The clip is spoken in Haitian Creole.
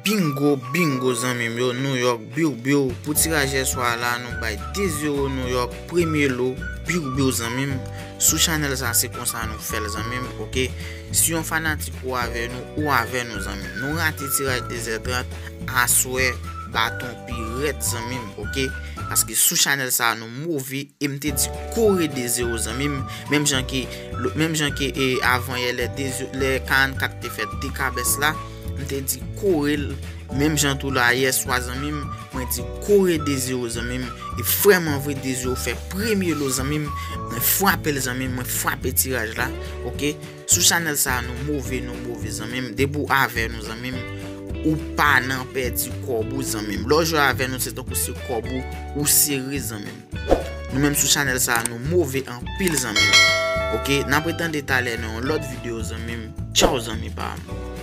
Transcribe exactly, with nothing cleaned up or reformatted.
Bingo, bingo, zanmi m yo, New York, biw, biw. Pou tiraj yè swa la, nou bay de zewo New York, premye lo, biw, biw, zanmi m. Sou chanèl sa, se konsa nou fè l, zanmi m, oke? Si yon fanatik ou avè nou, ou avè nou, zanmi m. Nou rate tiraj de zè trant, aswè, baton pi rèd, zanmi m, oke? Paske sou chanèl sa, nou move, e m te di kore de zewo, zanmi m. Menm jan ke, menm jan ke, e, avan yè, lè de zewo, lè karannkat te fè de kabès la, m te di kore l. Menm jan tou la, yè swa, zanmi m, mwen di kore de zewo, zanmi m. E vrèman vre, de zewo fè premye lo, zanmi m. Mwen frape l, zanmi m, mwen frape tiraj la, oke? Sou chanèl sa, nou move, nou move, zanmi m. Depi w avè nou, zanmi m, ou pa nan pèdi kòb ou, zanmi m. Lè w jwe avè nou, se tankou se kòb ou, ou sere, zanmi m. Nou menm sou chanèl sa, nou move anpil, zanmi m. Oke, n ap retande talè nan yon lòt videyo, zanmi m. Tchaw, zanmi pa m.